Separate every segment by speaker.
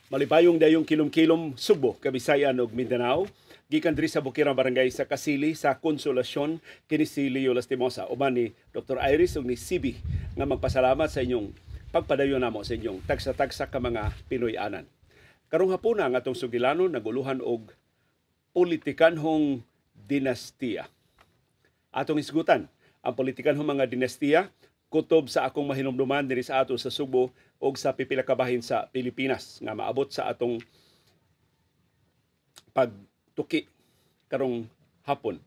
Speaker 1: Malibayong dayong kilom-kilom Subo, Kabisayan ug Mindanao. Gikan diri sa Bukirang Barangay sa Kasili sa Konsolasyon, kini si Leo Lastimosa uban ni Dr. Iris ug ni CB nga magpasalamat sa inyong pagpadayon namo sa inyong tagsa-tagsa ka mga Pinoy-anan. Karong hapuna, ang atong sugilanon naguluhan og politikanhong dinastiya. Atong isgutan ang politikanhong mga dinastiya kutob sa akong mahinumduman diri sa ato sa Subo o sa pipila ka bahin sa Pilipinas nga maabot sa atong pagtuki karong hapon.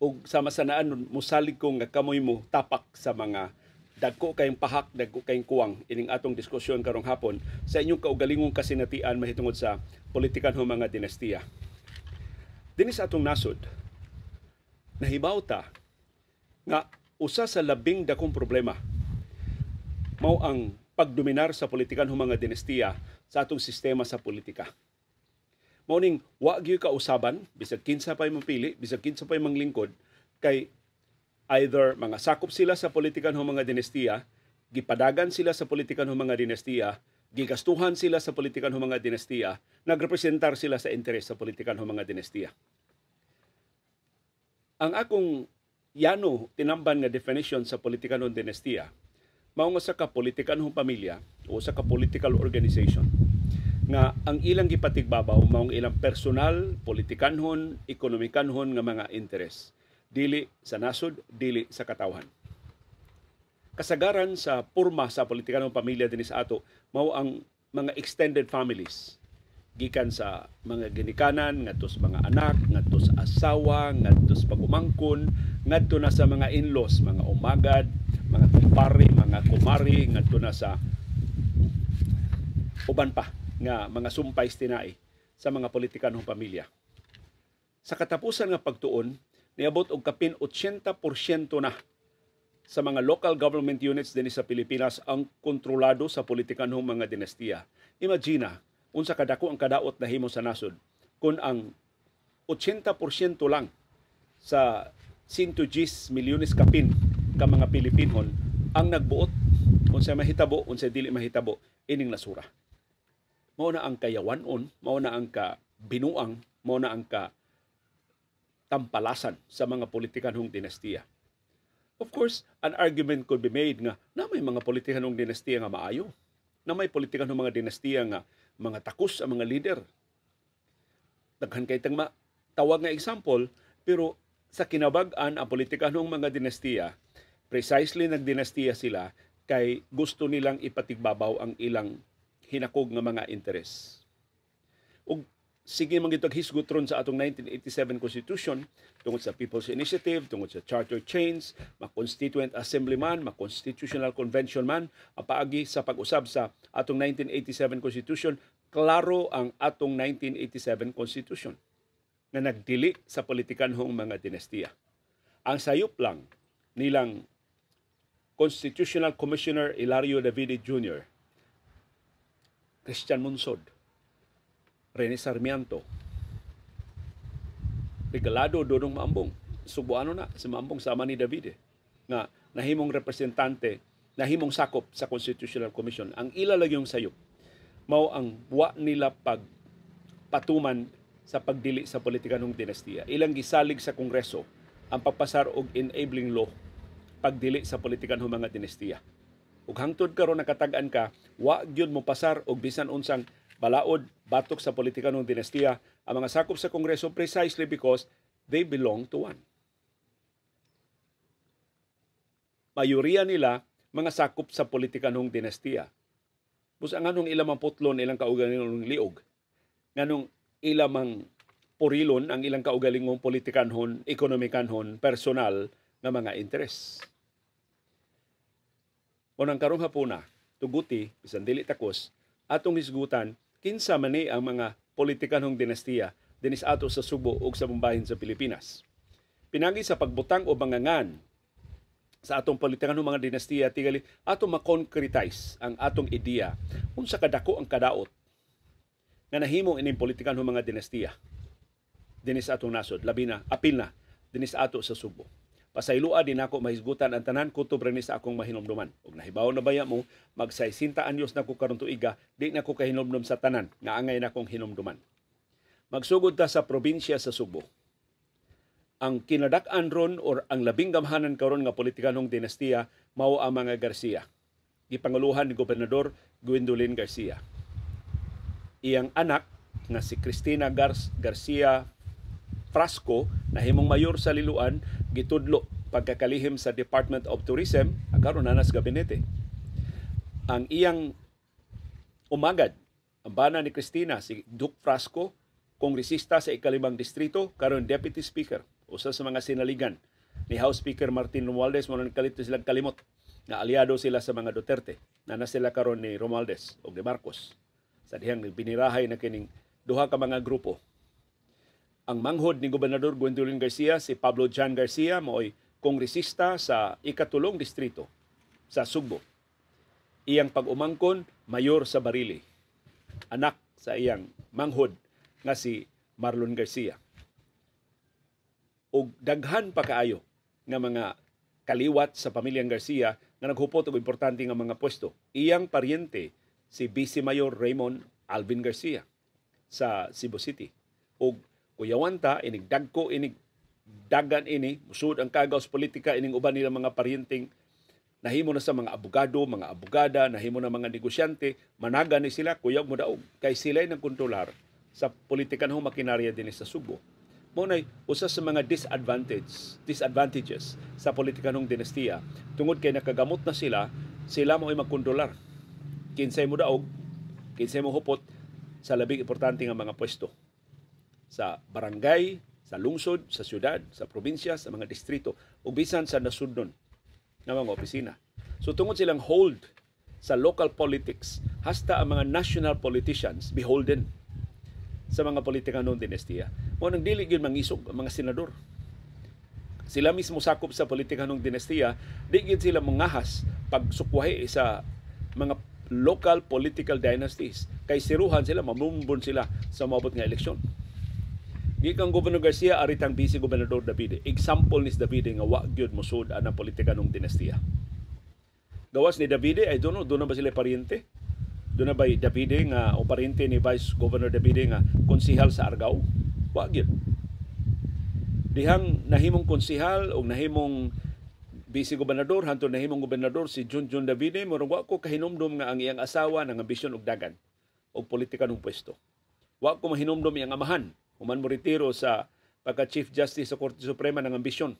Speaker 1: Ug sama sa naan, musalig ko nga kamoy mo tapak sa mga dagko kayong pahak, dagko kayong kuwang ining atong diskusyon karong hapon sa inyong kaugalingong kasinatian mahitungod sa politikanhong mga dinastiya. Dinhi sa atong nasod, nahibaw ta nga usa sa labing dakong problema mao ang pagdominar sa politikanhong mga dinastiya sa atong sistema sa politika. Mao ning wa gyud kausaban bisag kinsa pay mopili, bisag kinsa pay manglingkod, kay either mga sakop sila sa politikanhong mga dinastiya, gipadagan sila sa politikanhong mga dinastiya, gigastuhan sila sa politikanhong mga dinastiya, nagrepresentar sila sa interes sa politikanhong mga dinastiya. Ang akong yano tinamban nga definition sa politikanhong dinastiya mao nga sa ka politikanhong pamilya o sa ka political organization nga ang ilang gipatigbabaw mao ang ilang personal, politikanhon, ekonomikanhon nga mga interes. Dili sa nasod, dili sa katawhan. Kasagaran sa porma sa politikanhong pamilya dinhi sa ato mao ang mga extended families gikan sa mga ginikanan ngadto sa mga anak, ngadto sa asawa, ngadto sa pag-umangkon, ngadto na sa mga in-laws, mga umagad, mga kumpare, mga kumari, ngadto na sa uban pa nga mga sumpay tinai sa mga politikanhong pamilya. Sa katapusan nga pagtuon, niabot og kapin 80% na sa mga local government units dinhi sa Pilipinas ang kontrolado sa politikanhong mga dinastiya. Imagine unsa kadako ang kadaot nahimo sa nasod kung ang 80% lang sa 110 milyones kapin ka mga Pilipinhon ang nagbuot unsa mahitabo, unsa dili mahitabo ining nasura. Mao na ang kayawan-on, mao na ang ka binuang, mao na ang ka tampalasan sa mga politikanhong dinastiya. Of course, an argument could be made nga na may mga politikanhong dinastiya nga maayo, na may politikanhong mga dinastiya nga mga takos ang mga leader. Daghan kay tang tawag nga example, pero sa kinabag-an, ang politikanhong mga dinastiya, precisely nagdinastiya sila kay gusto nilang ipatigbabaw ang ilang hinakog nga mga interes. Ug sige man gyud hisgot ron sa atong 1987 Constitution tungod sa People's Initiative, tungod sa Charter Change, ma-Constituent Assembly man, ma-Constitutional Convention man, ang paagi sa pag-usab sa atong 1987 Constitution, klaro ang atong 1987 Constitution nga nagdili sa politikanhong mga dinastiya. Ang sayop lang nilang Constitutional Commissioner Hilario Davide Jr., Christian Monsod, Rene Sarmiento, Regalado Dodong Maambong, Subuano na si Maambong sama ni Davide, nga nahimong representante, nahimong sakop sa Constitutional Commission. Ang ila lang yung sayop mao ang wa nila pag patuman sa pagdili sa politikanhong dinastiya. Ilang gisalig sa Kongreso ang pagpasar og enabling law pagdili sa politikanhong mga dinastiya. Ug hangtod karon nakatag-an ka, wa gyud mo pasar og bisan unsang balaod batok sa politikanhong dinastiya ang mga sakop sa Kongreso, precisely because they belong to one. Mayoriya nila mga sakop sa politikanhong dinastiya. Busa nganong ilang mang putlon ilang kaugalingong liog, nganong ilang mang purilon ang ilang kaugalingong politikanhon, ekonomikanhon, personal nga mga interes. Unang karong hapuna, tuguti, bisan dili takos, atong hisgutan kinsa man ni ang mga politikanhong dinastiya dinis ato sa Subo ug sa mumbahin sa Pilipinas. Pinagi sa pagbutang o bangangan sa atong politikanhong mga dinastiya, tingali atong ma-concretize ang atong ideya unsa kadako ang kadaot nga nahimo ining politikanhong mga dinastiya dinis atong nasod, labi na apil na dinis ato sa Subo. Pasayloa, di nako mahisgutan ang tanan, kutob ra ni sa akong mahinumduman. Ug nahibaw na baya mo, mag 60 anyos na ko karon tuiga, di na ko kahinumdum sa tanan nga angay na kong hinumduman. Magsugod ta sa probinsya sa Sugbo. Ang kinadak-an ron or ang labing gamhanan karon nga politikanong dinastiya mao ang mga Garcia. Gipanguluhan ni Gobernador Gwendolyn Garcia. Iyang anak nga si Cristina Garcia Frasco, nahimong mayor sa Liloan, gitudlo pagkakalihim sa Department of Tourism, ang karon naa sa gabinete. Ang iyang umagad, ang bana ni Cristina, si Duke Frasco, kongresista sa ikalimang distrito, karon Deputy Speaker, usa sa mga sinaligan ni House Speaker Martin Romualdez, mo nang kalito silang kalimot na aliado sila sa mga Duterte, na na sila karon ni Romualdez o ni Marcos. Sa dihang binirahay na kining duha ka mga grupo. Ang manghod ni Gobernador Gwendolyn Garcia, si Pablo John Garcia, maoy kongresista sa ikatulong distrito sa Sugbo. Iyang pag-umangkon, mayor sa Barili. Anak sa iyang manghod nga si Marlon Garcia. Og daghan pa kaayo nga mga kaliwat sa pamilyang Garcia nga naghupot og importante nga mga pwesto. Iyang paryente si Vice Mayor Raymond Alvin Garcia sa Cebu City. Og kuyawan ta, inig dagko, inig dagan ini, musud ang kagaw sa politika, ining uban nila mga paryenteng nahimo na sa mga abogado, mga abogada, nahimo na mga negosyante, managa ni sila, kuyog mo daog. Kay sila'y nagkontrolar sa politika ng makinarya din sa Sugbo. Mao nay usa sa mga disadvantages sa politika ng dinastiya. Tungod kay nakagamot na sila, sila mo ay magkontrolar. Kinsay mo daog, kinsay mo hupot sa labing importante nga mga pwesto. Sa barangay, sa lungsod, sa syudad, sa probinsya, sa mga distrito, ug bisan sa nasudnon nga mga opisina. So tungod silang hold sa local politics, hasta ang mga national politicians beholden sa mga politika noong dinastiya. Mao nang dili gyud mangisog ang mga senador. Sila mismo sakop sa politika noong dinastiya, di gyud sila mangahas pagsukwahi sa mga local political dynasties. Kay siruhan sila, mamumbon sila sa moabot nga eleksyon. Gikan Governor Garcia, aritang Vice Gobernador Davide. Example ni Davide nga wa gyud mosud ang politika ng dinastiya. Gawas ni Davide, I don't know, doon na ba sila paryente? Doon na ba Davide nga o paryente ni Vice Governor Davide nga konsihal sa Argao? Wa gyud. Dihang nahimong konsihal o nahimong Vice Gobernador, hantod nahimong gobernador si Junjun Davide, murag wa ko kahinumdum nga ang iyang asawa nang ambisyon og dagan og politika ng pwesto. Wa ko mahinumdum iyang amahan. Human mo retiro sa pagka Chief Justice sa Korte Suprema ng ambisyon.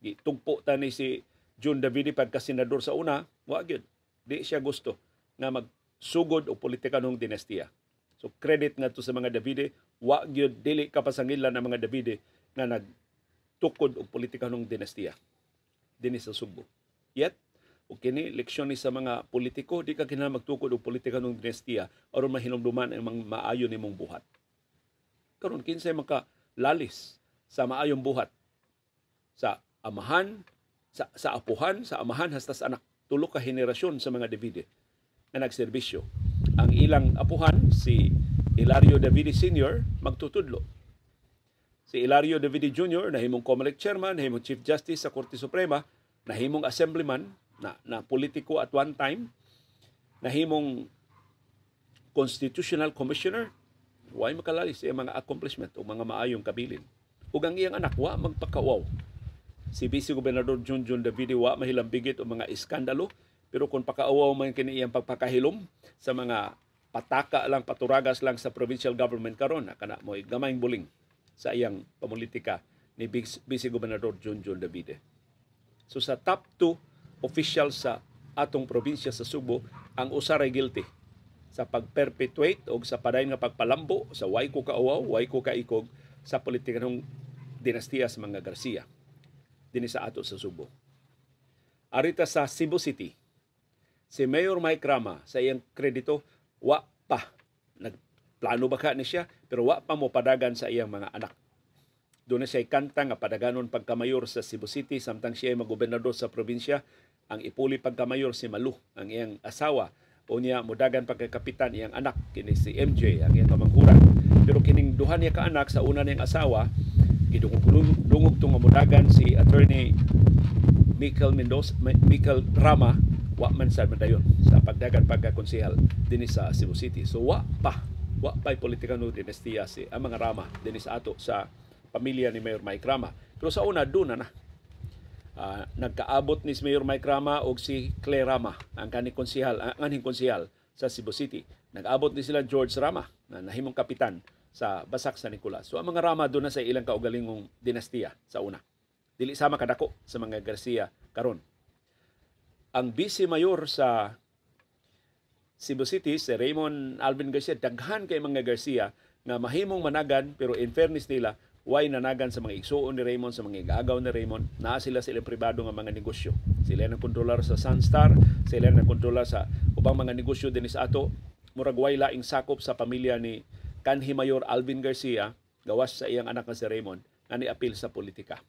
Speaker 1: Gitugpo ta ni si Jun Davide pagka senador sa una, wa gyud. Di siya gusto nga magsugod og politika ng dinastiya. So credit ngadto sa mga Davide, wa gyud dili kapasangilan ang mga Davide nga nagtukod og politika ng dinastiya dinhi sa Sugbo. Yet, og kini leksyon ni sa mga politiko, di ka kinahanglan magtukod og politika ng dinastiya aron mahinumduman ang mga maayo nimong buhat. Karon kinsay makalalis sa maayong buhat sa amahan, sa apuhan, sa amahan hasta sa anak, tulo ka henerasyon sa mga Davide nga nagserbisyo. Ang ilang apuhan si Hilario Davide Sr. magtutudlo. Si Hilario Davide Jr. nahimong COMELEC chairman, nahimong Chief Justice sa Korte Suprema, nahimong assemblyman na politiko at one time, nahimong constitutional commissioner. Way makalalis sa mga accomplishment o mga maayong kabilin. Ug ang iyang anak wa magpakauaw. Si Vice Gobernador Junjun Davide wa mahilambigit o mga iskandalo, pero kung pakauaw man kini iyang pagpakahilom sa mga pataka lang, paturagas lang sa provincial government karon, kana mo'y gamayng buling sa iyang pamulitika ni Vice Gobernador Junjun Davide. So sa top 2 officials sa atong probinsya sa Sugbo, ang usa ray guilty sa pag-perpetuate o sa padayon nga pagpalambo sa way ko kauaw, way ko kaikog sa politika ng dinastiya sa mga Garcia dinhi sa ato sa Sugbo. Arita sa Cebu City, si Mayor Mike Rama sa iyang kredito, wa pa. Nagplano ba ka ni siya, pero wa pa mo padagan sa iyang mga anak. Doon na siya'y kanta nga padaganon pagkamayor sa Cebu City samtang siya ay magobernador sa probinsya. Ang ipuli pagkamayor si Malu, ang iyang asawa. O niya mudagan pagkakapitan iyang anak kini si MJ, ang iyang kamanghuran. Pero kining duha niya ka anak sa una niyang asawa, Gidungog-dungog tong mudagan si Attorney Michael Mendoza, Michael Rama, wa man sad madayon sa pagdagan pagkakonsehal dinhi sa Cebu City. So wa pa politika no dinastiya si ang mga Rama dinhi sa ato sa pamilya ni Mayor Mike Rama. Pero sa una doon na na. Nagkaabot ni Mayor Mike Rama og si Claire Rama, ang kaning konsehal, ang anhing konsehal sa Cebu City. Nag-abot ni sila George Rama na nahimong kapitan sa Basak San Nicolas. So ang mga Rama doon na sa ilang kaugalingong dinastiya sa una. Dili sama kadako sa mga Garcia karon. Ang vice mayor sa Cebu City, si Raymond Alvin Garcia, daghan kay mga Garcia nga mahimong managan, pero in fairness nila, way nanagan sa mga igsuon ni Raymond, sa mga igaagaw ni Raymond, naa sila sa ilang pribado nga mga negosyo. Sila nang kontrolar sa Sunstar, sila nang kontrolar sa ubang mga negosyo dinhi sa ato. Murag way laing sakop sa pamilya ni kanhi Mayor Alvin Garcia gawas sa iyang anak nga si Raymond nga niapil sa politika.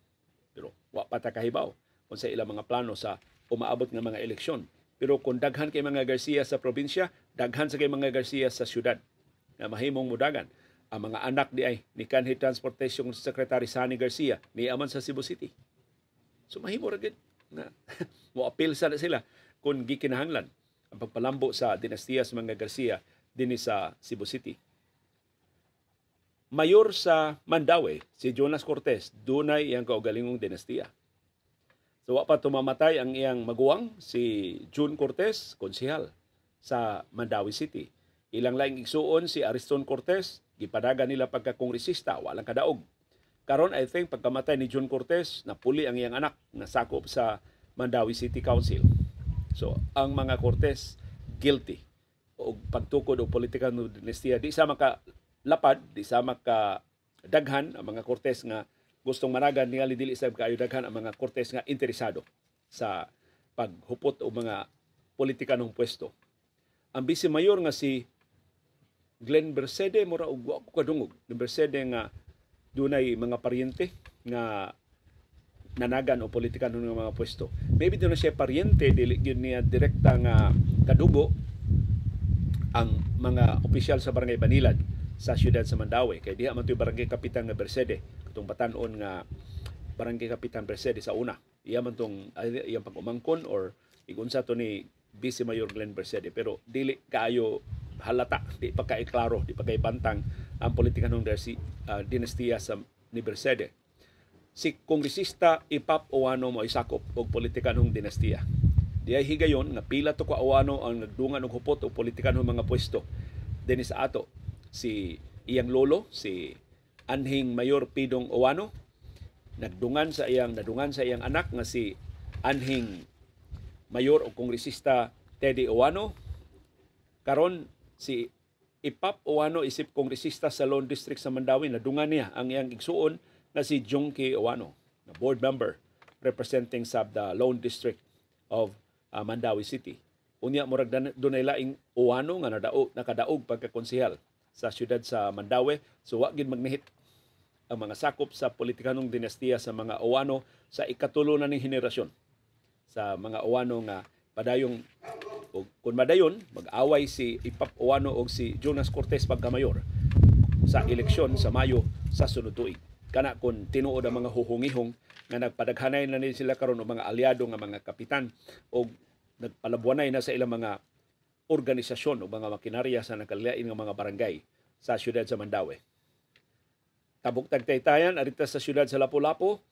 Speaker 1: Pero wa pa ta kahibaw kung sa ilang mga plano sa umaabot nga mga eleksyon. Pero kung daghan kay mga Garcia sa probinsya, daghan sa kay mga Garcia sa syudad na mahimong mudagan. Ang mga anak di ay ni kanhi Transportation Secretary Sonny Garcia ni aman sa Cebu City. So mahimo ra gid nga mo-appeal sa na sila kung gikinahanglan ang pagpalambo sa dinastiya sa mga Garcia dinhi sa Cebu City. Mayor sa Mandaue, si Jonas Cortes, dunay iyang kaugalingong dinastiya. So wa pa tumamatay ang iyang maguwang, si June Cortes, konsehal sa Mandaue City. Ilang laing igsuon si Ariston Cortes, gipadagan nila pagkakongresista, walang kadaog. Karon, I think pagkamatay ni June Cortes, napuli ang iyang anak na sakop sa Mandaue City Council. So ang mga Cortes guilty og pagtukod og politikal nga dinastiya. Di sama ka lapad, di sama ka daghan ang mga Cortes nga gustong managan, ningali dili sab kaayo daghan ang mga Cortes nga interesado sa paghupot og mga politikanong pwesto. Ang vice mayor nga si Glenn Bercede, mura og wa ko kadungog ni Bercede nga dunay mga paryente nga nanagan o politikanon nga mga pwesto. Maybe doon na siya paryente, dili gyud niya direkta nga kadugo ang mga opisyal sa Barangay Banilad sa siyudad sa Mandaue. Kay diha man to'y barangay kapitan nga Bercede, katong batan-on nga barangay kapitan Bercede sa una. Iya man tong iyang pag-umangkon or igunsa to ni Vice Mayor Glenn Bercede, pero dili kaayo halata, di pa kay klaro, di pa kay bantang ang politika ng dinastiya sa ni Bercede. Si kongresista Ipap Ouano mo sakop og politikanong dinastiya. Di ay higayon nga pila to ka Ouano ang nagdungan og hupot og politikanong mga pwesto dinhi sa ato. Si iyang lolo, si anhing Mayor Pidong Ouano, nagdungan sa iyang nadungan sa iyang anak nga si anhing Mayor o kongresista Teddy Ouano. Karon si Ipap Ouano isip kongresista sa Lone District sa Mandaue, nadungan niya ang iyang igsuon na si Junkie Ouano, na board member representing sa the Lone District of Mandaue City. Unya murag dunay laing Ouano nga nadaog nakadaog pagkakonsehal sa siyudad sa Mandaue. So wa gid magnihit ang mga sakop sa politikanong dinastiya sa mga Ouano sa ikatulo na ning henerasyon sa mga Ouano nga padayong o kung madayon mag-away si Ipap Ouano og si Jonas Cortes pagkamayor sa eleksyon sa Mayo sa sunod tuig. Kana kung tinuod ang mga huhungihong nga nagpadaghanay na ni sila karon og mga aliado nga mga kapitan o nagpalabuanay na sa ilang mga organisasyon o mga makinarya sa nakalilain nga mga barangay sa siyudad sa Mandaue. Tabok tagtaytayan arita sa siyudad sa Lapu-Lapu,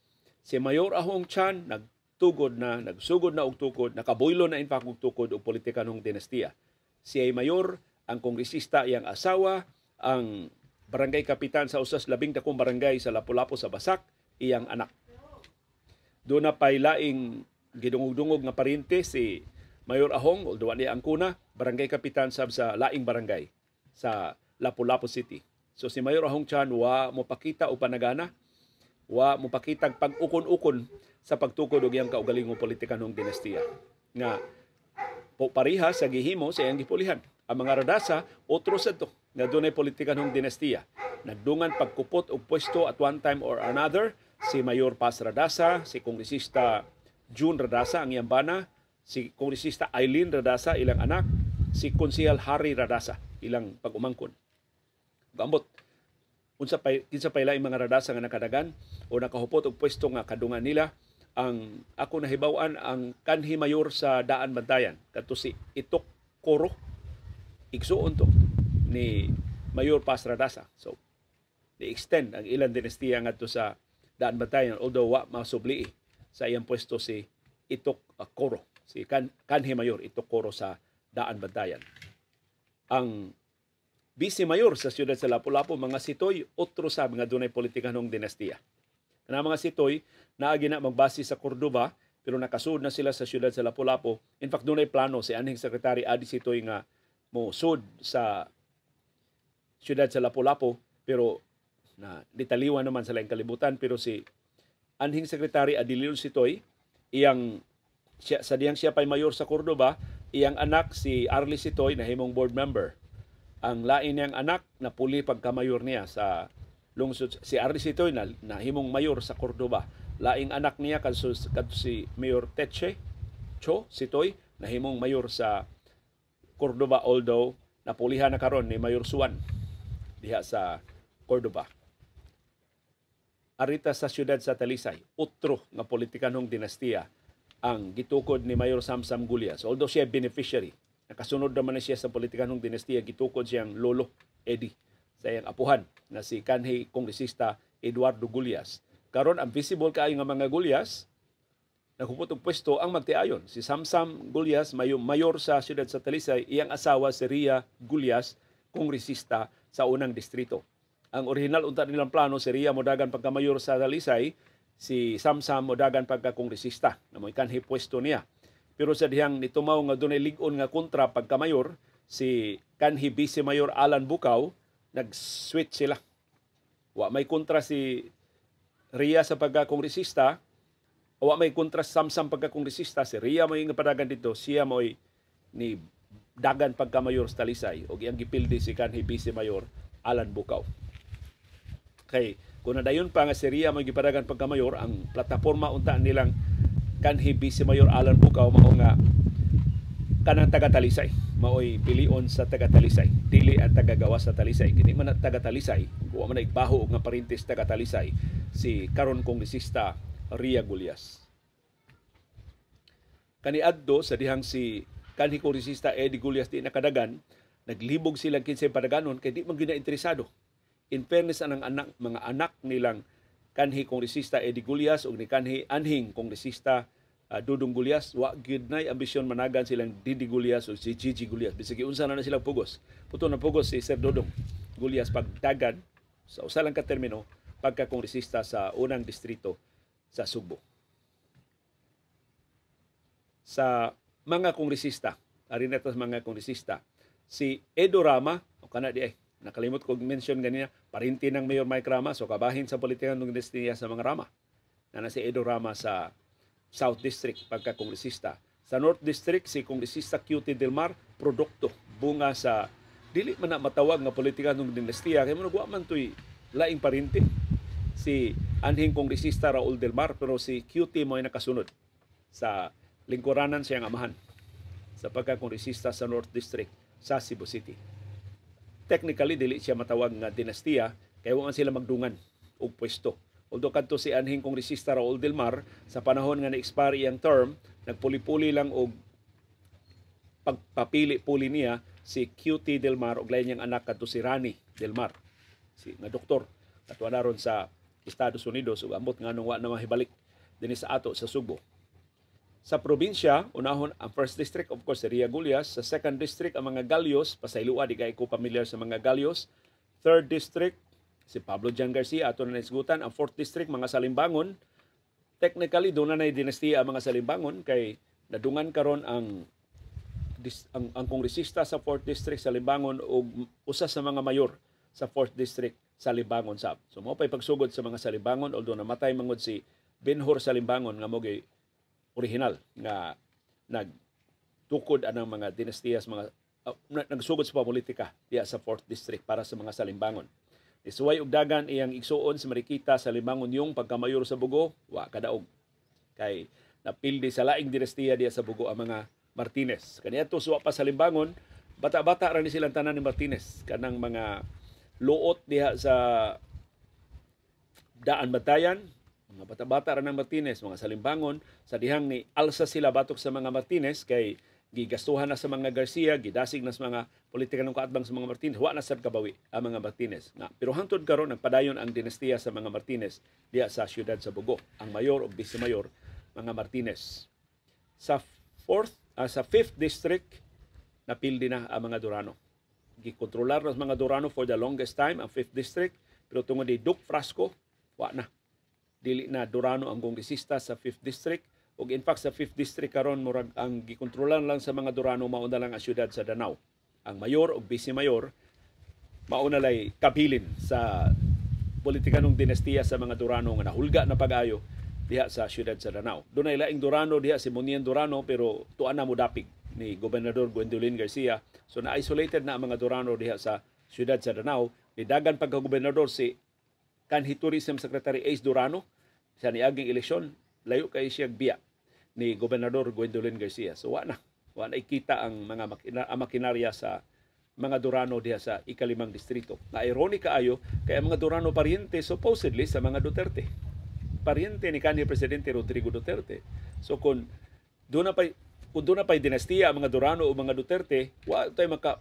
Speaker 1: si Mayor Ahong Chan nagtugod na, nagsugod na og tukod, nakabuylo na in fact og tukod og politikanong dinastiya. Siya ay mayor, ang kongresista iyang asawa, ang barangay kapitan sa usas labing dakong barangay sa Lapu-Lapu sa Basak, iyang anak. Doon na pay laing gidungog-dungog nga paryente si Mayor Ahong, although niya ang kuna, barangay kapitan sab sa laing barangay sa Lapu-Lapu City. So si Mayor Ahong Chan wa mo pakita o panagana, wa mo pakita pag-ukon-ukon sa pagtukod og iyang kaugalingong politikanong dinastiya nga po pariha sa gihimo sa iyang gipulihan. Ang mga Radasa, otro sa to nga dunay politikanong dinastiya. Nagdungan pagkupot og pwesto at one time or another si Mayor Paz Radasa, si Kongresista June Radasa ang iyang bana, si Kongresista Eileen Radasa ilang anak, si Konsehal Harry Radasa ilang pag-umangkon. Gambot Unsa pay, kinsa pay laing mga Radaza nga nakadagan o nakahupot og pwesto nga kadungan nila? Ang ako nahibaw-an, ang kanhi mayor sa Daan Bantayan kadto si Itok Coro, igsuon to ni Mayor Paz Radaza. So ni-extend ang ilang dinastiya ngadto sa Daan Bantayan, although wa masubli sa iyang pwesto si Itok Coro, si kanhi mayor Itok Coro sa Daan Bantayan. Ang vice mayor sa siyudad sa Lapu-Lapu, mga Sitoy, otro sa mga dunay politikanong dinastiya. Kana mga Sitoy, naagi na magbase sa Cordoba, pero nakasud na sila sa siyudad sa Lapu-Lapu. In fact, dunay plano si anhing Secretary Adi Sitoy nga mo sud sa siyudad sa Lapu-Lapu, pero na ditaliwan naman sa laing kalibutan. Pero si anhing Secretary Adilio Sitoy, iyang siya, sa diyang siya pay mayor sa Cordoba, iyang anak si Arlie Sitoy nahimong board member. Ang lain niyang anak napuli pagkamayor niya sa lungsod. Si Arlie Sitoy na nahimong mayor sa Cordoba. Laing anak niya kadto si Mayor Teche Cho Sitoy nahimong mayor sa Cordoba, although napulihan na karon ni Mayor Suan diha sa Cordoba. Arita sa siyudad sa Talisay, otro nga politikanong dinastiya ang gitukod ni Mayor Samsam Gullas. Although siya beneficiary, nakasunod naman na siya sa politikanong dinastiya, gitukod siyang lolo Eddie sa iyang apuhan na si kanhi kongresista Eduardo Gullas. Karon ang visible kaayo nga mga Gullas naghupot og pwesto ang magtiayon. Si Samsam Gullas, mayor sa siyudad sa Talisay, iyang asawa si Ria Gullas, kongresista sa unang distrito. Ang original unta nilang plano, si Ria modagan pagka-mayor sa Talisay, si Samsam modagan pagka-kongresista na mo'y kanhi pwesto niya. Pero sa dihang nitumaw nga dunay lig-on nga kontra pagka-mayor, si kanhi Vice Mayor Alan Bukaw, nag-switch sila. Wa may kontra si Ria sa pagka-kongresista, wa may kontra sa Samsam pagka-kongresista, si Ria mo'y nga padagan dito, siya mo'y ni dagan pagka-mayor sa Talisay, og iyang gipildi si kanhi Vice Mayor Alan Bukaw. Kay kung nadayon pa nga si Ria mo'y gipadagan pagka-mayor, ang plataporma unta nilang kanhi Vice Mayor Alan Bukaw mao nga kanang taga Talisay maoy pilion sa taga Talisay, dili ang taga-gawas sa Talisay. Kini man taga Talisay, wa man igbaho nga parintes taga Talisay si karon kongresista Ria Gullas. Kaniadto sa dihang si kanhi kongresista Eddie Gullas di nakadagan, naglibog sila kinsay padaganon kay di man gyud na interesado. In fairness anang anak, mga anak nilang kanhi kongresista Eddie Gullas ug ni kanhi anhing kongresista Dudong Gullas, wa gyud nay ambisyon managan silang Didi Gullas o si Gigi Gullas. Bisag unsa na na silang pugos. Puto na pugos si Sir Dudong Gullas pagdagan sa usa lang ka termino pagka-kongresista sa unang distrito sa Sugbo. Sa mga kongresista, ari na sa mga kongresista, si Edo Rama, o kana di ay, nakalimot ko mention ganina, parinti ng Mayor Mike Rama, so kabahin sa politika ng dinastiya sa mga Rama. Na si Edo Rama sa South District pagka-kongresista. Sa North District, si Kongresista Cutie Del Mar, produkto, bunga sa dili man na matawag nga politika ng dinastiya, kay mo wa man to'y laing parinti si anhing Kongresista Raul Del Mar, pero si Cutie mo ay nakasunod sa lingkuranan siyang amahan sa pagka-kongresista sa North District sa Cebu City. Technically, dili siya matawag nga dinastiya kay wa man sila magdungan og pwesto. Although kadto si anhing Kongresista Raul Del Mar, sa panahon nga na-expire iyang term, nagpuli-puli lang og pagpapili-puli niya si Cutie Del Mar og lain niyang anak kadto si Rani Del Mar, si nga doktor ato na ron sa Estados Unidos ug ambot nganong wa na mahibalik dinhi sa ato sa Sugbo. Sa probinsya, unahon ang First District, of course, si Ria Gullas. Sa Second District, ang mga Galios, pasaylua, di kay ko pamilyar sa mga Galios. Third District, si Pablo Jan Garcia, ato na naisgutan. Ang Fourth District, mga Salimbangon. Technically, doon na dinastiya ang mga Salimbangon kay nadungan karon ang kongresista sa Fourth District sa Limbangon o usa sa mga mayor sa Fourth District sa Limbangon sab. So mao pay pagsugod sa mga Salimbangon, although namatay mangod si Benhur sa Limbangon nga mo original nga nagtukod anang mga dinastiyas, mga nagsugod sa politika diya sa 4th District para sa mga Salimbangon. Isuway og dagan iyang igsuon si Marikita sa Limbangon yung pagkamayor sa Bugo, wa kadaog. Kay napildi sa laing dinastiya diya sa Bugo ang mga Martinez. Kaniadto suwa pa sa Limbangon, bata-bata ra ni silang tanan ni Martinez kanang mga luot diha sa Daan Batayan, mga bata-bata ra ng Martinez, mga salimbangon, sa dihang ni alsa sila batok sa mga Martinez kay gigastuhan na sa mga Garcia, gidasig na sa mga politika ng kaatbang sa mga Martinez, wa na sad kabawi ang mga Martinez. Nga, pero hangtod karon nagpadayon ang dinastiya sa mga Martinez diha sa siyudad sa Bogo. Ang mayor o vice mayor mga Martinez. Sa sa 5th district napildi na ang mga Durano. Gikontrolar na mga Durano for the longest time ang 5th district, pero tungod ni Duke Frasco, wa na. Dili na Durano ang kongresista sa 5th district. Ug in fact sa 5th district karon murag ang gikontrolan lang sa mga Durano mao na lang ang siyudad sa Danao. Ang mayor ug vice mayor mao na lay kabilin sa politikanong dinastiya sa mga Durano nga nahulga na pag-ayo diha sa siyudad sa Danao. Dunay laing Durano diha, si Monien Durano, pero tuan na modapig ni Gobernador Gwendolyn Garcia. So na-isolated na ang mga Durano diha sa siyudad sa Danao. Nidagan pagka-gobernador si kanhi Tourism Secretary Ace Durano sa niaging eleksyon, layo kay siya biya ni Gobernador Gwendolyn Garcia. So wa na. Wa na ikita ang mga makinarya sa mga Durano diha sa ikalimang distrito. Na ironic kaayo kay ang mga Durano pariente supposedly sa mga Duterte. Pariente ni kanhi Presidente Rodrigo Duterte. So kung doon na pay dinastiya ang mga Durano o mga Duterte, wa tay maka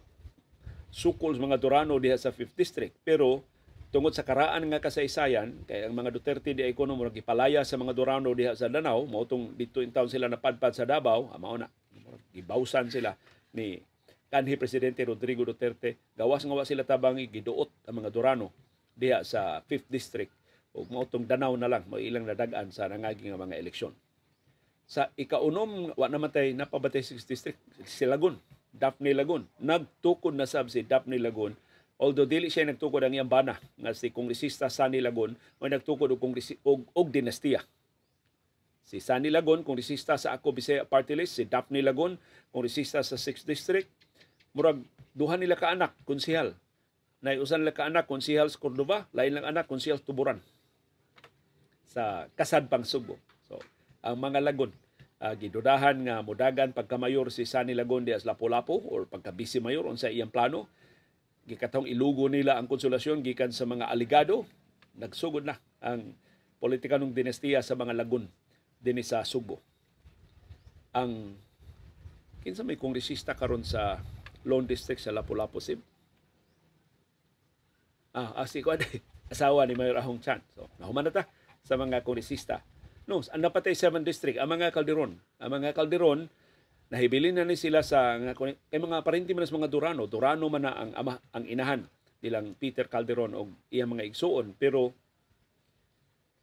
Speaker 1: sukol sa mga Durano diha sa 5th district. Pero tungod sa karaan nga kasaysayan, kay ang mga Duterte di ay kuno murag gipalaya sa mga Durano diha sa Danao, mao tong didto in town sila napadpad sa Davao, mao na gibawsan sila ni kanhi Presidente Rodrigo Duterte. Gawas nga wa sila tabangi, giduot ang mga Durano diha sa 5th district ug mao tong Danao na lang mao ilang nadag-an sa nangagi nga mga eleksyon. Sa ikaunom, wa naman tay napabatay 6th district, si Lagun, Daphne Lagun. Nagtukod na sab si Daphne Lagun. Although dili siya nagtukod ang iyang bana nga si Kongresista Sunny Lagun, may nagtukod og dinastiya. Si Sunny Lagun, kongresista sa Ako Bisaya Party List, si Daphne Lagun, kongresista sa 6th District. Murag duha nila ka anak, konsehal. Naiusan nila ka anak, konsehal sa Cordova, lain lang anak, konsehal Tuburan sa Kasadpang Sugbo. So, ang mga Lagun, gidudahan nga mudagan pagkamayor si Sunny Lagun diha sa Lapu-Lapu or pagka-vice mayor unsa iyang plano. Gikatong ilugo nila ang konsolasyon gikan sa mga aligado. Nagsugod na ang politika ng dinastiya sa mga Lagun dinhi sa Sugbo. Ang kinsa may kongresista karon sa Lone District sa Lapu-Lapu Sib? Si kuan asawa ni Mayor Ahong Chan. So nahuman na ta sa mga kongresista. No, ang napatay 7th District ang mga Calderon. Ang mga Calderon nahibilin na ni sila sa kay mga parente man sa mga Durano. Durano man na ang ama, ang inahan nilang Peter Calderon og iyang mga igsuon, pero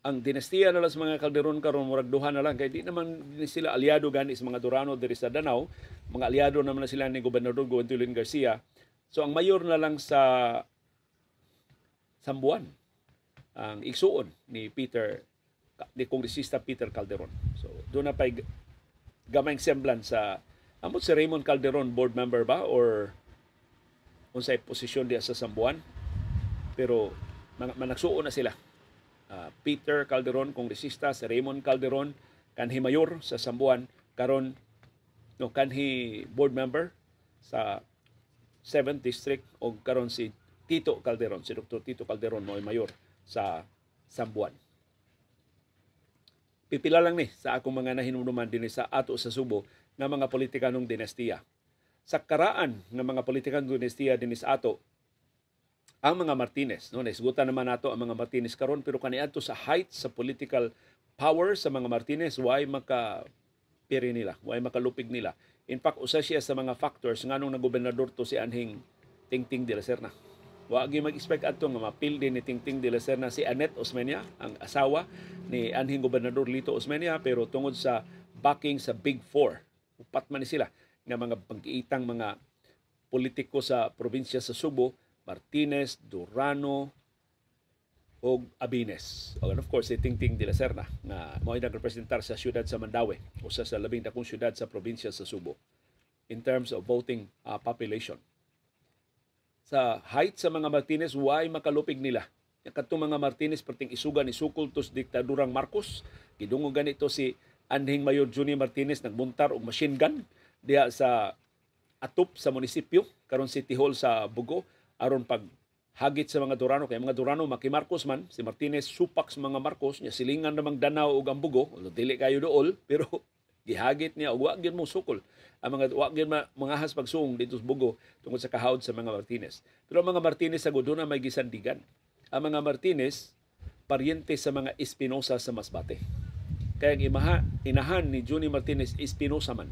Speaker 1: ang dinastiya na lang sa mga Calderon karon murag duha na lang kay di naman sila aliado gani sa mga Durano diri sa Danao. Mga aliado naman na sila ni Gobernador Gwendolyn Garcia. So ang mayor na lang sa Sambuan ang igsuon ni Kongresista Peter Calderon. So doon na pay gamayng semblance sa amot si Raymond Calderon, board member ba or unsay posisyon diha sa Sambuan, pero managsuon na sila. Peter Calderon kongresista, si Raymond Calderon kanhi mayor sa Sambuan karon, no, kanhi board member sa 7th District, og karon si Tito Calderon, si Dr. Tito Calderon mo'y mayor sa Sambuan. Pipila lang ni sa akong mga nahinumduman dinhi sa ato sa Subo nga mga politikanong dinastiya. Sa karaan nga mga politikanong dinastiya dinhi sa ato, ang mga Martinez, no, naisgutan naman nato ang mga Martinez karon, pero kaniadto sa height sa political power sa mga Martinez, why maka piri nila, why makalupig nila. In fact, usa siya sa mga factors nganong nagobernador to si anhing Tingting de la Serna. Wa gyud mag-expect adto nga mapildi ni Tingting de la Serna si Annette Osmeña, ang asawa ni anhing Gobernador Lito Osmeña, pero tungod sa backing sa Big Four, upat man ni sila nga mga panggiitang mga politiko sa probinsya sa Subo, Martinez, Durano og Abines. And of course si Tingting de la Serna nga mao nagrepresentar sa siyudad sa Mandaue, usa sa labing dakong siyudad sa probinsya sa Subo in terms of voting population. Sa height sa mga Martinez, why makalupig nila? Kadtong mga Martinez perting isugan ni sukol tos diktadurang Marcos. Gidungog ganito si anhing Mayor Juni Martinez nagmuntar og machine gun diha sa atop sa munisipyo karon City Hall sa Bugo aron pag Hagit sa mga Durano, kay mga Durano maki-Marcos man, si Martinez supak sa mga Marcos niya, silingan namang Danao ug Ambugo, dili kayo dool, pero gihagit niya ug wa gyud mo sukol ang mga, wa gyud mangahas pagsuong dito sa Bugo tungod sa kahawd sa mga Martinez. Pero ang mga Martinez sa na may gisandigan. Ang mga Martinez paryente sa mga Espinosa sa Masbate. Kaya ang inahan ni Juni Martinez Espinosa man.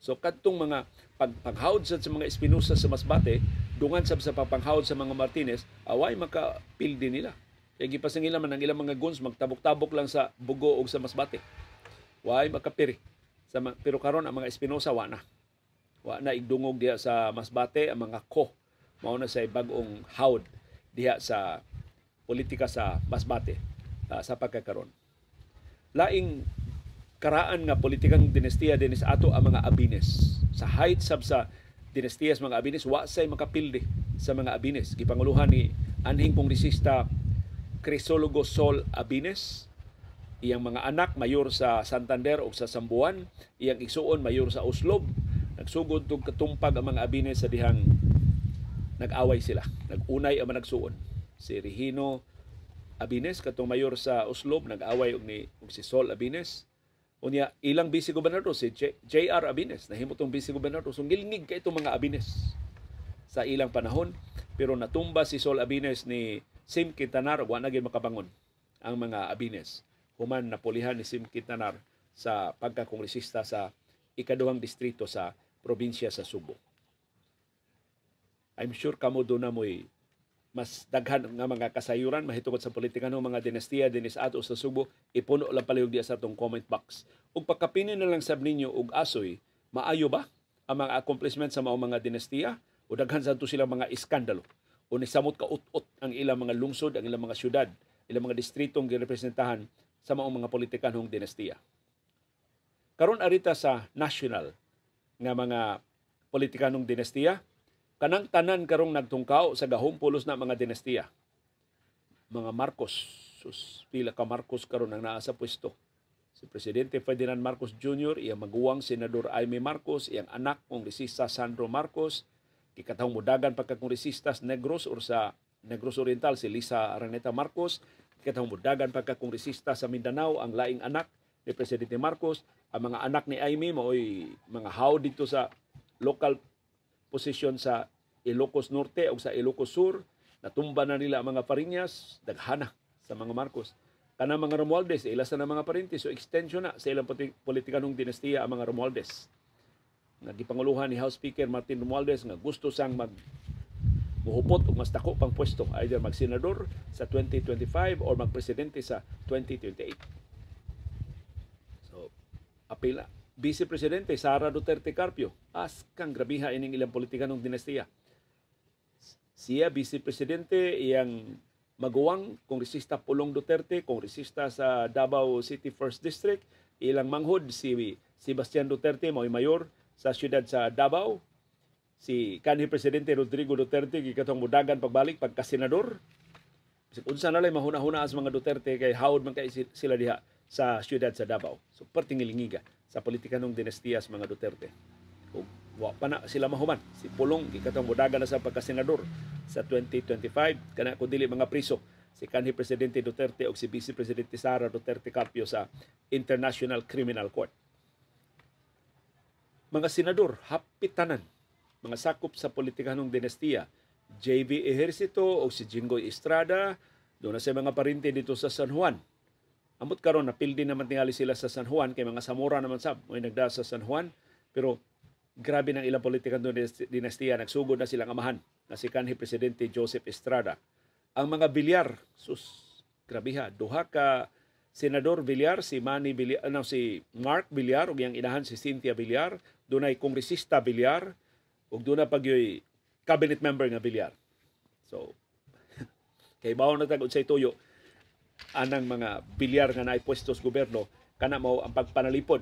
Speaker 1: So kadtong mga pagpanghawd sa mga Espinosa sa Masbate, dungan sab sa pagpanghawd sa mga Martinez, away makapildi nila. Kaya gipasangila man ang ilang mga guns, magtabok-tabok lang sa Bugo o sa Masbate. Way makapiri. Pero karon ang mga Espinosa wa na. Wa na igdungog diha sa Masbate. Ang mga Ko mao na say bag-ong hawd diha sa politika sa Masbate sa pagkakaron. Laing karaan nga politikang dinastiya dinis ato ang mga Abines. Sa height sab sa dinastiya sa mga Abines, wa say makapildi sa mga Abines. Gipanguluhan ni anhing kongresista Crisologo Sol Abines. Iyang mga anak mayor sa Santander o sa Sambuan, iyang igsuon mayor sa Oslob. Nagsugod tug katumpag ang mga Abines sa dihang nag-away sila. Nag-unay ang mga nagsuon. Si Regino Abines katong mayor sa Oslob nag-away og si Sol Abines. Unya ilang vice gobernador si JR Abines, nahimo tong vice gobernador. So gilngig kay itong mga Abines sa ilang panahon, pero natumba si Sol Abines ni Sim Quintanar, wa na gyud makabangon ang mga Abines. Human napulihan ni Sim Quintanar sa pagkakongresista sa ikaduhang distrito sa probinsya sa Subo. I'm sure kamo doon na mo'y mas daghan nga mga kasayuran mahitungod sa politika ng mga dinastiya dinis ato sa Subo. Ipuno lang palihog diya sa atong comment box. Ug pagkapinin na lang sab ninyo og asoy, maayo ba ang mga accomplishment sa maong mga dinastiya o daghan sa ato silang mga iskandalo? O nisamot ka ut-ut ang ilang mga lungsod, ang ilang mga syudad, ilang mga distritong girepresentahan sa maong mga politikanhong dinastiya. Karon arita sa national nga mga politikanong dinastiya, kanang tanan karong nagtungkaw sa gahom pulos na mga dinastiya. Mga Marcos, sus, pila ka Marcos karon ang naa sa pwesto. Si Presidente Ferdinand Marcos Jr., iyang maguwang Senador Amy Marcos, iyang anak Kongresista Sandro Marcos, kikatahong mudagan pagkakongresistas Negros or sa Negros Oriental si Lisa Araneta Marcos, kikatahong mudagan pagkakongresista sa Mindanao ang laing anak ni Presidente Marcos, ang mga anak ni Amy maoy mga how dito sa local position sa Ilocos Norte o sa Ilocos Sur, natumba na nila ang mga Fariñas, daghana sa mga Marcos. Kanang mga Romualdez, ila sa na mga parente, so extension na sa ilang politikanong dinastiya ang mga Romualdez. Nga gipanguluhan ni House Speaker Martin Romualdez nga gusto sang mag muhupot og mas dako pang pwesto, either magsenador sa 2025 or magpresidente sa 2028. So, apila. Vice Presidente Sara Duterte Carpio, askang grabiha ining ilang politikanong dinastiya. Siya Vice Presidente, iyang maguwang Kongresista Pulong Duterte, kongresista sa Davao City First District, ilang manghod si Sebastian Duterte mao'y mayor sa siyudad sa Davao. Si kanhi Presidente Rodrigo Duterte gikatong mudagan pagbalik pagka-senador. Bisag unsa na lay mahuna-huna sa mga Duterte kay hawod man kay sila diha sa siyudad sa Davao. So pertingilingiga sa politika ng dinastiya sa mga Duterte. Ug wa pa na sila mahuman. Si Pulong gikatong mudagan na sa pagka-senador sa 2025, kana kun dili mga priso si kanhi Presidente Duterte o si Vice Presidente Sara Duterte Carpio sa International Criminal Court. Mga senador, hapit tanan mga sakop sa politikanong dinastiya, JV Ejercito o si Jinggoy Estrada, doon na sa mga parente dito sa San Juan. Amot karon napildi naman tingali sila sa San Juan kay mga Zamora naman sab may nagda sa San Juan, pero grabe ng ilang politikanong dinastiya, nagsugod na silang amahan na si kanhi Presidente Joseph Estrada. Ang mga Villar, sus, grabiha, duha ka Senador Villar, si Manny Villar, ano, si Mark Villar ug iyang inahan si Cynthia Villar, dunay kongresista Villar ug dunay pagyoy cabinet member nga Villar. So kay bawo na tag unsay tuyo anang mga Villar nga naay pwesto sa gobyerno, kana mao ang pagpanalipod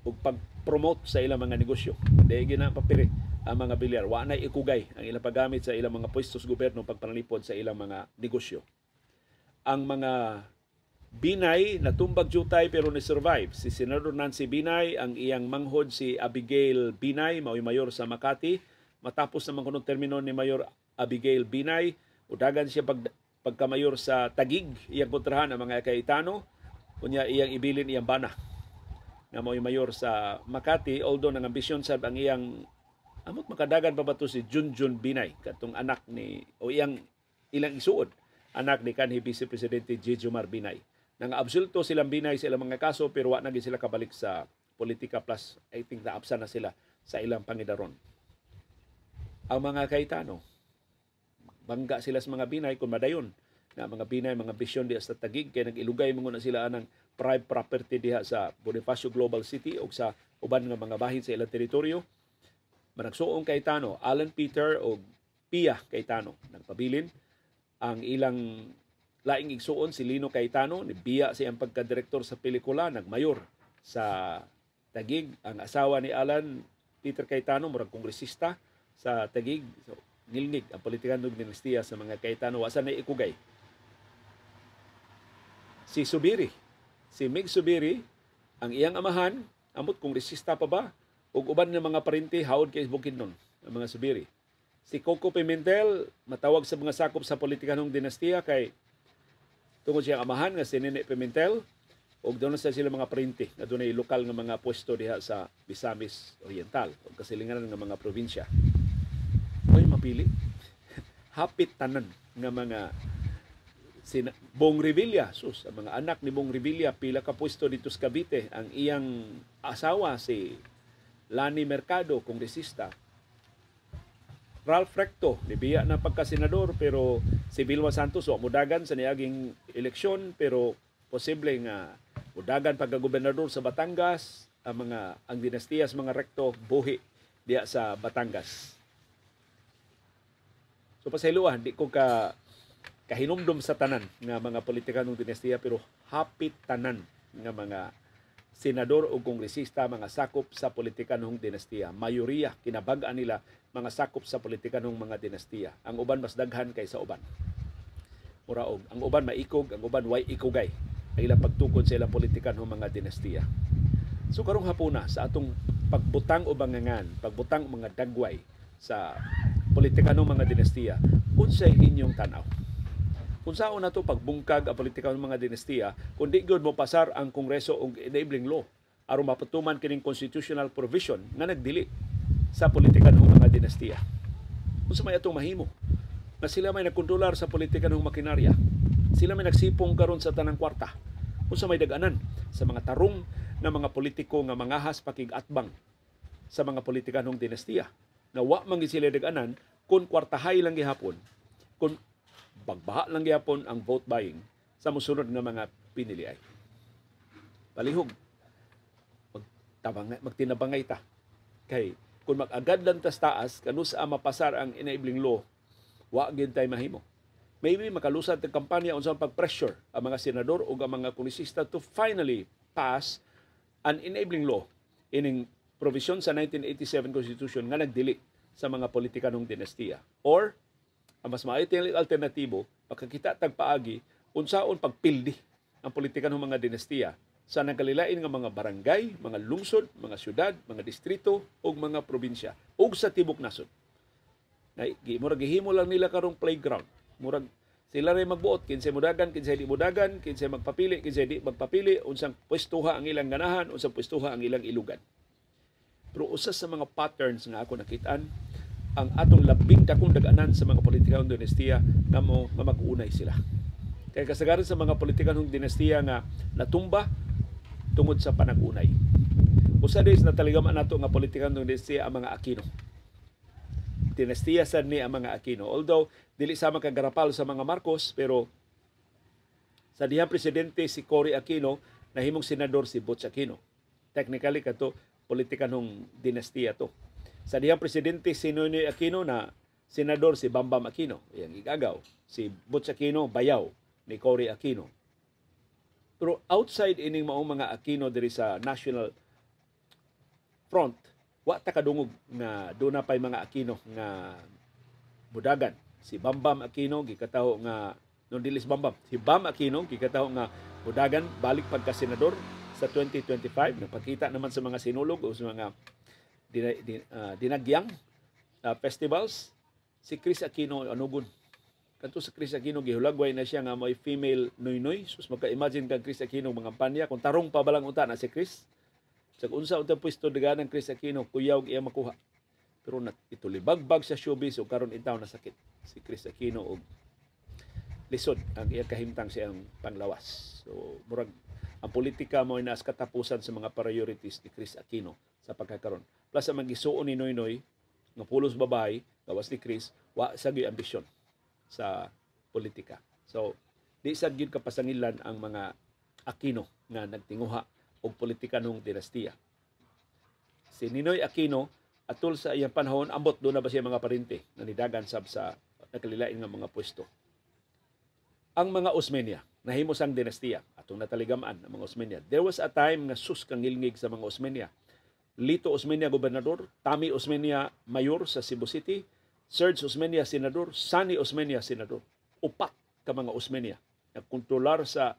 Speaker 1: ug pag-promote sa ilang mga negosyo. Dahil gina papiri ang mga Villar, wa nay ikugay ang ilang paggamit sa ilang mga pwesto sa gobyerno pagpanalipod sa ilang mga negosyo. Ang mga Binay natumbag jutay pero ni-survive. Si Senador Nancy Binay, ang iyang manghod si Abigail Binay, mao'y mayor sa Makati. Matapos naman kunong termino ni Mayor Abigail Binay, udagan siya pagkamayor sa Taguig, iyang kontrahan ang mga Cayetano, unya iyang ibilin iyang bana nga mao'y mayor sa Makati, although nang ambisyon sad ang iyang amot makadagan pa ba to si Junjun Binay, katong anak ni o iyang ilang isuod, anak ni kanhi Vice Presidente Jejomar Binay. Nang absulto silang Binay sa ilang mga kaso, pero wa na sila kabalik sa politika, plus I think naabsa na sila sa ilang pangidaron. Ang mga Cayetano, bangga sila sa mga Binay kung madayon na mga Binay mga bisyon diha sa Taguig, kay nag-ilugay mo na sila anang private property diha sa Bonifacio Global City o sa uban nga mga bahin sa ilang teritoryo. Managsuong Cayetano, Alan Peter o Pia Cayetano, nagpabilin ang ilang laing igsuon si Lino Cayetano, ni biya siyang pagkadirektor sa pelikula, nagmayor sa Taguig. Ang asawa ni Alan Peter Cayetano, murag kongresista sa Taguig. So, ngilngig ang politikanong dinastiya sa mga Cayetano. Wasa na ikugay. Si Zubiri, si Mig Zubiri, ang iyang amahan, amot kongresista pa ba? Ug uban nga mga parente hawod kay Bukidnon, ang mga Zubiri. Si Coco Pimentel, matawag sa mga sakop sa politikanong dinastiya kay tungod siyang amahan nga si Nene Pimentel, ug doon sa sila mga parente nga dunay lokal nga mga pwesto diha sa Misamis Oriental ug kasilinganan nga mga probinsya. Oy, mapili. Hapit tanan nga mga Bong Revilla, sus, ang mga anak ni Bong Revilla pila ka pwesto dito sa Cavite. Ang iyang asawa si Lani Mercado, kongresista. Ralph Recto, nibiya na pagka-senador, pero si Vilma Santos wa modagan sa niaging eleksyon, pero posible nga modagan pagka-gobernador sa Batangas. Ang dinastiya sa mga Recto buhi diha sa Batangas. So pasayloa, di ko ka kahinumdum sa tanan nga mga politikanong dinastiya, pero hapit tanan nga mga senador o kongresista mga sakop sa politikanong dinastiya. Mayoriya, kinabag-an nila mga sakop sa politikanong mga dinastiya. Ang uban mas daghan kaysa uban. Muraog, ang uban maikog, ang uban way ikugay ang ilang pagtukod sa ilang politikanong mga dinastiya. So karong hapuna sa atong pagbutang o bangangan, pagbutang o mga dagway sa politikanong mga dinastiya, unsay inyong tan-aw? Kung saan na ito pagbungkag ang politikanong mga dinastiya, kung di gyud mo pasar ang Kongreso og enabling law aron mapatuman kining constitutional provision nga nagdili sa politikanong mga dinastiya. Unsa may atong mahimo? Na sila may nagkontrolar sa politikanong makinarya. Sila may nagsipong karon sa tanang kwarta. Unsa may dag-anan sa mga tarong nga mga politiko nga mangahas pakig-atbang sa mga politikanong dinastiya? Nga wa man gid sila dag-anan kung kwartahay lang gihapon, kung bagbaha lang gihapon ang vote buying sa mosunod nga mga piniliay. Palihog, magtinabangay ta. Kay kung mag-agad lang tas taas, kanus mapasar ang enabling law, wa gyud tay mahimo. Maybe makalusad ang kampanya unsa pag-pressure ang mga senador o ang mga kongresista to finally pass an enabling law ining provision sa 1987 Constitution nga nagdili sa mga politikanong dinastiya. Or ang mas maayo tingali alternatibo, makakita tag paagi unsaon pagpildi ang politikanong mga dinastiya sa nagkalilain nga mga barangay, mga lungsod, mga syudad, mga distrito ug mga probinsya ug sa tibok nasod. Murag gihimo lang nila karong playground. Murag sila ray magbuot kinsay mudagan, kinsay di mudagan, kinsay magpapili, kinsay di magpapili, unsang pwestuha ang ilang ganahan, unsang pwestuha ang ilang ilugan. Pero usa sa mga patterns nga ako nakitaan, ang atong labing dakong dag-anan sa mga politikanong dinastiya nga mo nga mag-unay sila. Kay kasagaran sa mga politikanong dinastiya nga natumba tungod sa panag-unay. Usa dis nataligaman nato nga politikanong dinastiya ang mga Aquino. Dinastiya sad ni ang mga Aquino. Although dili sama kagarapal sa mga Marcos, pero sa dihang presidente si Cory Aquino, nahimong senador si Butch Aquino. Technically kato politikanong dinastiya to. Sa dihang presidente si Noynoy Aquino, na senador si Bambam Aquino, iyang igagaw. Si Butch Aquino bayaw ni Cory Aquino. Pero outside ining maong mga Aquino diri sa National Front, wa ta kadungog nga doon na pa'y mga Aquino nga budagan. Si Bambam Aquino gikataho nga non dilis Bambam. Si Bam Aquino gikataho nga budagan balik pagka senador sa 2025. Nagpakita naman sa mga sinulog o sa mga dinagyang festivals. Si Kris Aquino anugon. Kadto sa Kris Aquino, gihulagway na siya nga may female Noynoy. Sus, magka-imagine kang Kris Aquino mangampanya kung tarong pa balang unta na si Kris. Sa unsa unta pwesto daganan Kris Aquino, kuyaw iya makuha. Pero na, itulibagbag sa showbiz ug karon intaw na sakit si Kris Aquino og lisod ang iyang kahimtang sa iyang panglawas. So murag ang politika mo naas katapusan sa mga priorities ni Kris Aquino sa pagkakaron. Plus ang magisuon ni Noynoy nga pulos babae gawas ni Kris, wa sa gyud ambisyon sa politika. So di sad gyud kapasangilan ang mga Aquino nga nagtinguha og politikanong dinastiya. Si Ninoy Aquino atol sa iyang panahon, ambot doon na ba siya mga parente na nidagan sab sa nakalilain nga mga pwesto. Ang mga Osmeña, nahimo sang dinastiya atong nataligaman ang mga Osmeña. There was a time nga sus kang ngilngig sa mga Osmeña. Lito Osmeña gobernador, Tami Osmeña mayor sa Cebu City, Serge Osmeña senador, Sonny Osmeña senador. Upat ka mga Osmeña nagkontrolar sa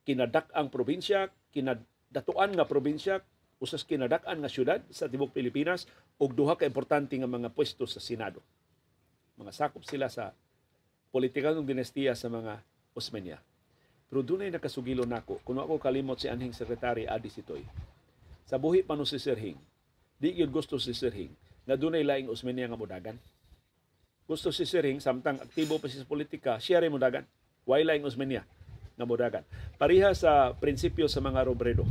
Speaker 1: kinadak-ang probinsya, kinadatuan nga probinsya, usas kinadak-an nga syudad sa tibuok Pilipinas ug duha ka importante nga mga pwesto sa Senado. Mga sakop sila sa politikal ng dinastiya sa mga Osmeña. Pero dunay nakasugilo nako, kuno ako kalimot si anhing Secretary Adi Sitoy. Sa buhi pa no si Sir Hing, di gyud gusto si Sir Hing na dunay laing Osmeña nga modagan. Gusto si Sir Hing, samtang aktibo pa siya sa politika, siya rin modagan. Way laing Osmeña nga modagan. Pareha sa prinsipyo sa mga Robredo.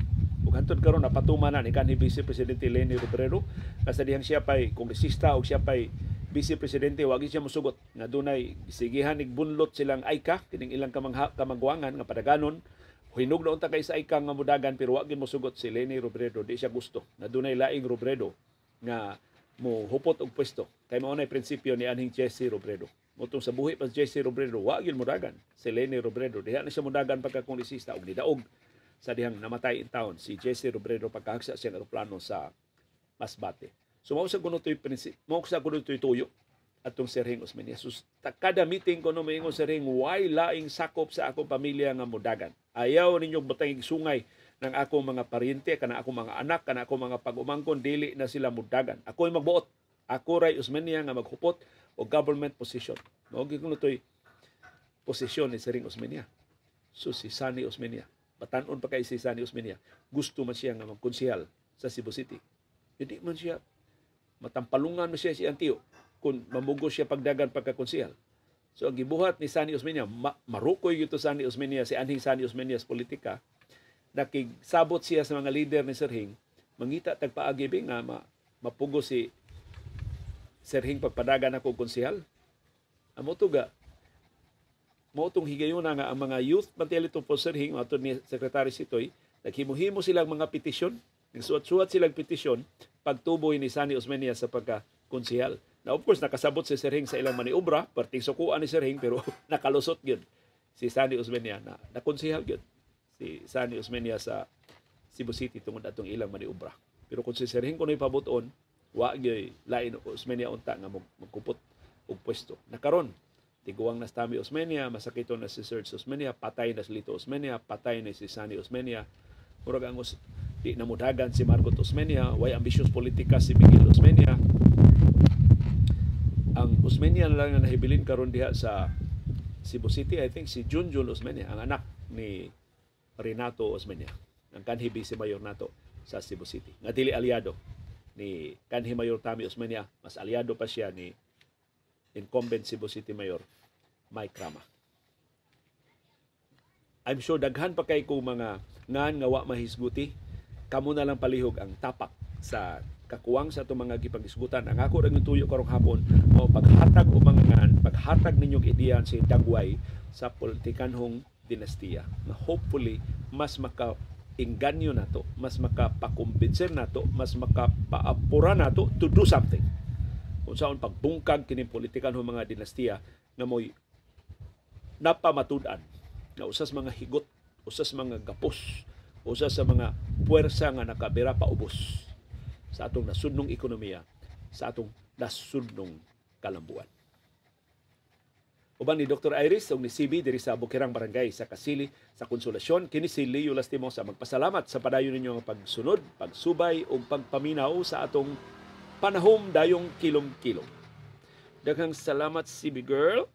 Speaker 1: Ug hantod karon napatuma na ni kanhi Vice Presidente Leni Robredo kasi dihang siya pay kongresista o siya pay Vice Presidente, wag siya mosugot nga dunay sigihan bunlot silang AICA kining ilang kamangguangan nga padaganon. Hinog na unta kay sa AICA nga modagan, pero wag gyud mosugot si Leni Robredo. Di siya gusto na dunay laing Robredo nga mo hupot og pwesto kay mao nay prinsipyo ni anhing Jesse Robredo. Motong sa buhi pa Jesse Robredo, wa gyud modagan si Leni Robredo. Diha na siya modagan pagka kongresista ug nidaog sa dihang namatay in town si Jesse Robredo pagkahagsa siyang eroplano sa Masbate. So mao sa kuno to'y prinsip, mao sa kuno to'y tuyo atong Sir Hing Osmeña. So kada meeting kuno moingon Sir Hing, why laing sakop sa akong pamilya nga modagan. Ayaw ninyo butangig sungay ng akong mga paryente, kana akong mga anak, kana akong mga pag-umangkon, dili na sila modagan. Ako'y magbuot. Ako ray Osmeña nga maghupot og government position. Mao gyud kuno to'y posisyon ni Sir Hing Osmeña. So si Sonny Osmeña, batan-on pa kay si Sonny Osmeña, gusto man siya nga magkonsehal sa Cebu City. Hindi man siya matampalungan mo siya si Antio kung mamugo siya pagdagan pagkakonsehal. So ang gibuhat ni Sonny Osmeña, marukoy gyud to Sonny Osmeña, si anhing Sonny Osmeña sa politika, nakigsabot siya sa mga leader ni Sir Hing, mangita tagpaagi nga mapugo si Sir Hing pagpadagan ako konsehal. Amo tuga mao tong higayuna nga ang mga youth mantelito po Sir Hing, matod ni Secretary Sitoy, naghimo-himo silang mga petisyon, nagsuwat-suwat silang petisyon pagtuboy ni Sonny Osmeña sa pagkakonsehal. Na of course nakasabot si Sir Hing sa ilang maniobra, perting sukuan ni Sir Hing, pero nakalusot gyud si Sonny Osmeña na nakonsehal gyud si Sonny Osmeña sa Cebu City tungod atong ilang maniobra. Pero kung si Sir Hing kuno'y pabuton, wa gyud lain Osmeña unta nga magkupot og pwesto. Nakaron tiguang na si Tami Osmeña, masakito na si Serge Osmeña, patay na si Lito Osmeña, patay na si Sonny Osmeña. Murag ang di namudagan si Margot Osmeña, way ambisyon politika si Miguel Osmeña. Ang Osmeña na lang nga nahibilin karon diha sa Cebu City, I think si Junjun Osmeña, ang anak ni Renato Osmeña, ang kanhi Vice Mayor nato sa Cebu City. Nga dili aliado ni kanhi Mayor Tami Osmeña, mas aliado pa siya ni incumbent Cebu City Mayor Mike Rama. I'm sure daghan pa kay kung mga ngan nga wa mahisguti, kamo na lang palihog ang tapak sa kakuwang sa atong mga gipaghisgutan. Ang ako ra tuyo karong hapon mao paghatag og mga ngan, paghatag ninyong ideyan sa dagway sa politikanhong dinastiya na hopefully mas maka-inganyo nato, mas makapakumbinser nato, mas makapaapura nato to do something. Kung saan pagbungkag kining politikanhong mga dinastiya nga mo'y napamatud-an na usas mga higot, usas mga gapos, usas sa mga puwersa nga nakabira paubos sa atong nasudnong ekonomiya, sa atong nasudnong kalambuan. Uban ni Dr. Iris ug ni CB diri sa Bukirang Barangay sa Kasili sa Konsolasyon, kini si Leo Lastimosa magpasalamat sa padayon ninyo nga pagsunod, pagsubay ug pagpaminaw sa atong panahom dayong kilom-kilom. Daghang salamat, CB Girl.